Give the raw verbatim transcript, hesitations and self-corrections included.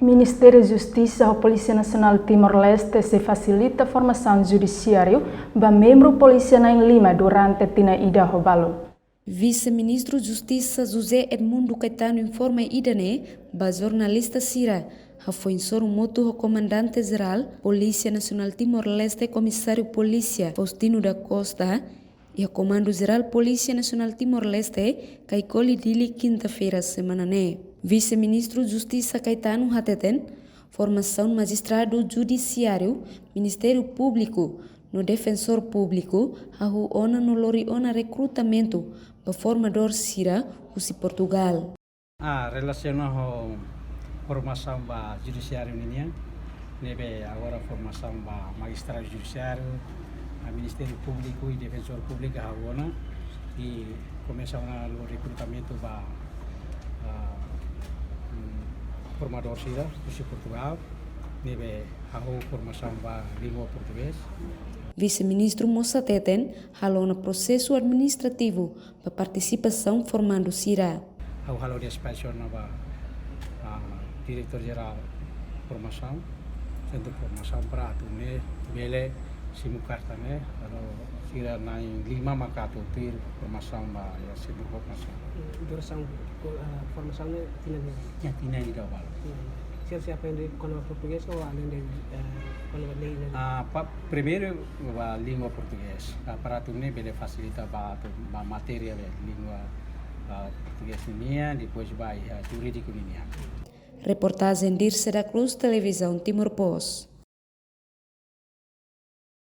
Ministériu Justisa ho Polísia Nasionál Timor-Leste sei fasilita formasaun judisiáriu ba membru polísia na'in-lima durante tinan ida ho balun. Vise-Ministru Justisa José Edmundo Caetano informa ida-ne'e ba jornalista sira, hafoin soru motu ho Komandante Jerál Polísia Nasionál Timor-Leste, Komisáriu Polísia Faustino da Costa, iha Komandu Jerál Polísia Nasionál Timor-Leste, Caicoli, Dili, kinta-feira semana ne'e. Vise-Ministru Justisa Caetano hateten, formasaun majistradu judisiáriu, Ministériu Públiku no Defensór Públiku hahú ona no lori ona rekrutamentu ba formadór sira husi Portugál. Ah, relasiona ho formasaun ba judisiáriu ninian, ne'ebé agora formasaun ba majistradu judisiáriu, ah, Ministériu Públiku i Defensór Públiku hahú ona, i komesa ona lori rekrutamentu ba, ah, mm, formadór sira husi Portugál, ne'ebé hahú formasaun ba língua portugés. Vise-Ministru mós hateten, halo ona prosesu administrativu ba partisipasaun formandu sira. Ha'u halo despaxu ona ba, ah, Diretór Jerál Formasaun, Sentru Formasaun, para atu nune'e bele simu karta ne'e, anu, sira na'in-lima maka atu tuir formasaun ba iha Sentru Formasaun. Durasaun, ah, formasaun ne'e tinan ida? Ya, tinan ida ho balun. Hmm. Sira sei aprende kona-ba portugés ou além de, eh, kona-ba lei ne'e? Ah, pa-, primeiru ba língua portugés. Ah, para atu nune'e bele fasilita ba atu, ba matéria be língua, ah, portugés ninian, depois ba iha jurídiku ninian. Reportajen Dirce da Cruz, Televizaun Timor Post.